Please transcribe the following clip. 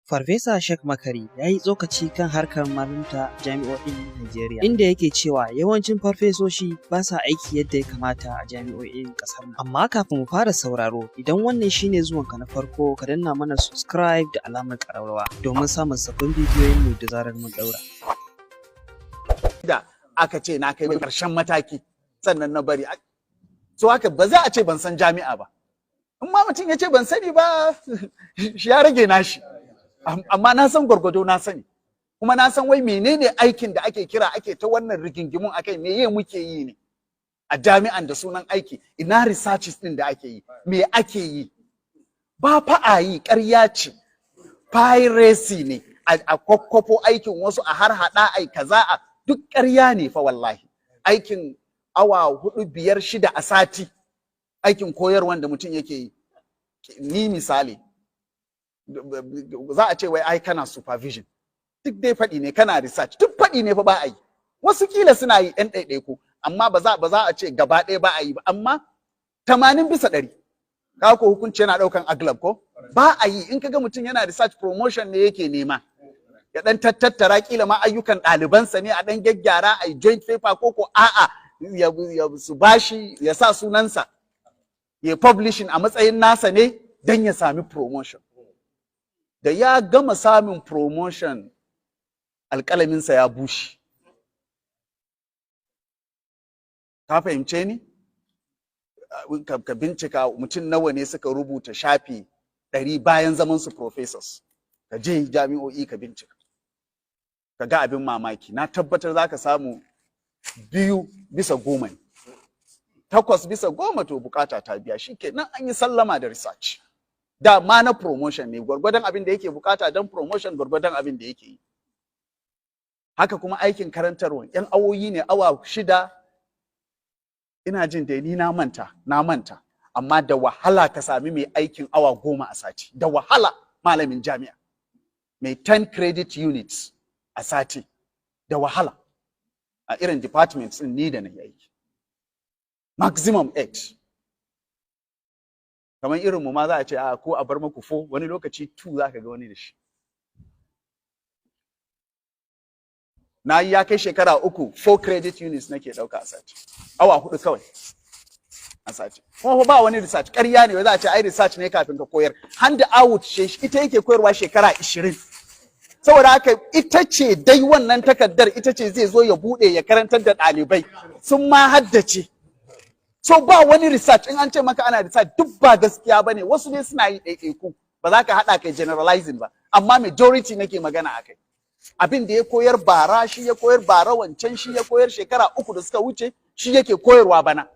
Farfesa Sheikh Makari ya yi tsokaci kan harkar malanta a jami'o'in Najeriya, inda yake cewa yawancin farfesoshi ba sa aiki yadda ya kamata a jami'o'in ƙasar nan. Amma kafin mu fara sauraro, idan wannan shine zuwanka na farko, ka danna mana subscribe da alamar ƙararrawa domin samun sabbin bidiyoyinmu da zarar mun ɗaura. Da aka ce na kai ƙarshen mataki sannan na bari. So haka ba za a ce ban san jami'a ba. In ma mutum ya ce ban sani ba, shi ya rage nashi. Amma na san gwargwado, na sani. Kuma na san wai menene aikin da ake kira ake ta wannan rigingimun akai, meye muke yi ne a jami'an da sunan aiki, ina researches din da ake yi, me ake yi? Ba fa a yi, ƙarya ce, piracy ne, a kwakwafo aikin wasu a har hada ai kaza, a duk ƙarya ne fa wallahi. Aikin awa 4, 5, 6 a sati, aikin koyarwan da mutum yake yi. Ni misali, za a ce wai ai kana supervision, duk dai faɗi ne, kana research, duk faɗi ne fa, ba a yi. Wasu kila suna yi ɗan ɗaiɗaiku, amma ba za a ce gaba ɗaya ba a yi ba, amma 80%, ka ko hukunci yana ɗaukan aglab ko ba a yi. In kaga mutum yana research, promotion ne yake nema, ya ɗan tattara kila ma ayyukan ɗalibansa ne, a ɗan gyaggyara a yi joint paper, ko a'a ya su bashi ya sa sunansa ya publishing a matsayin nasa ne don ya sami promotion. Da ya gama samun promotion, alƙalaminsa ya bushe. Ka fahimce ni? Ka bincika mutum nawa ne suka rubuta shafi 100 bayan zaman su professors. Ka je jami'o'i ka bincika, ka ga abin mamaki. Na tabbatar za ka samu 2 bisa 10 ne, 8 bisa 10. To bukata ta biya, shi kenan an yi sallama da research. Dama na promotion ne, gwargwadon abin da yake bukata don promotion, gwargwadon abin da yake yi. Haka kuma aikin karantarwa, yan awoyi ne, awa 6. Ina jin dai ni na manta, amma da wahala ka sami mai aikin awa 10 a sati. Da wahala malamin jami'a mai 10 credit units a sati, da wahala a irin departments din ni da na yi aiki, maximum 8. Kamar irin mu ma za a ce a ko a bar maku 4, wani lokaci 2 za ka ga wani da shi. Na yi ya kai shekara 3, 4 credit units nake ɗauka a sati, awa 4 kawai a sati. Kuma ba wani research, ƙarya ne za a ce ai research ne kafin ka koyar. Hand out ita yake koyarwa shekara 20. Saboda haka ita ce dai wannan takardar, ita ce zai zo ya buɗe ya karantar da ɗalibai, sun ma haddace. So ba wani research. In an ce maka ana research, duk ba gaskiya bane. Wasu ne suna yi ɗaiɗaiku, ba za ka haɗa kai generalizing ba, amma majority nake magana akai. Abin da ya koyar bara shi ya koyar bara wancan, shi ya koyar shekara 3 da suka wuce, shi yake koyarwa bana.